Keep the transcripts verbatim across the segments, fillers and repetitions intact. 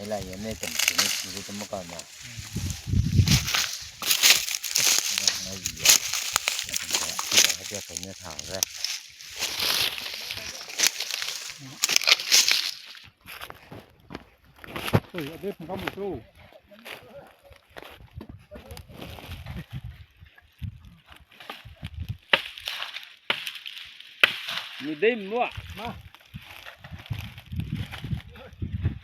Lai ya ne tam sini sini tam ka na. Na na ya. Sida hati ya kanya thang re. Oi, ade phang kam tu. Nidei mo. Ma.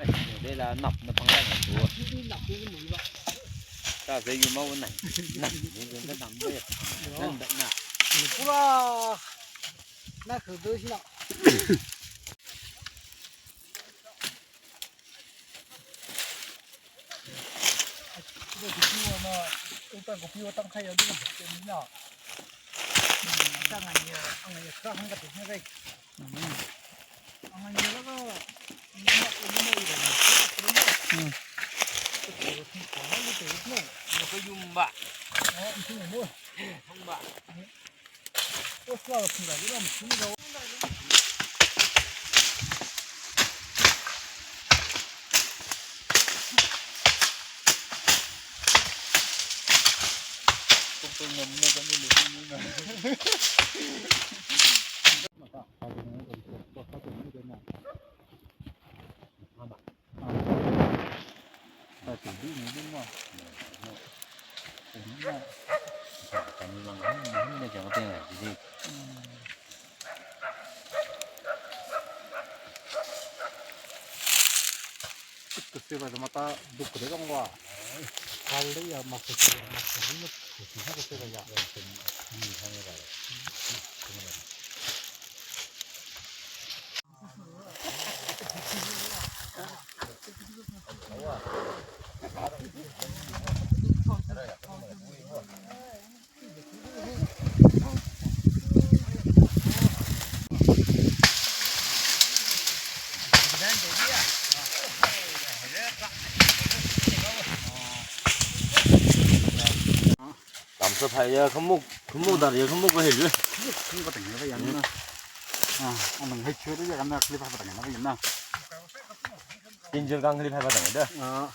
Ai, nidei la nap na phang lai na tu. Nidei nap tu mo ba. Ta se yu ma wun nai. Nap, ni gun ta nam de. Yo. Nang da na. Ni pura. Na khu do si na. Ito kupiwa ma, ito kupiwa tangkhai ya, dito kupiwa na. Ata ngaiya, ngaiya, kra hangga tu na kai. Ngaiya laga, ni ma, ni ma ira na, ito kupiwa na. Ito kupiwa na, ito kupiwa na. Ito kupiwa na. Ito kupiwa na. Kasi ba mata duk de kong wa. Kali ya maksud maksud ini kasi ba ya. Tamsa phai ya khamuk, khamuk dar ya khamuk ba hei lu. Khamuk ba tang ya ba yan na. Ah, anang hai chua ya kan na clip ba tang ya ba yan na. Tinjil kang clip ba tang ya da. Ah.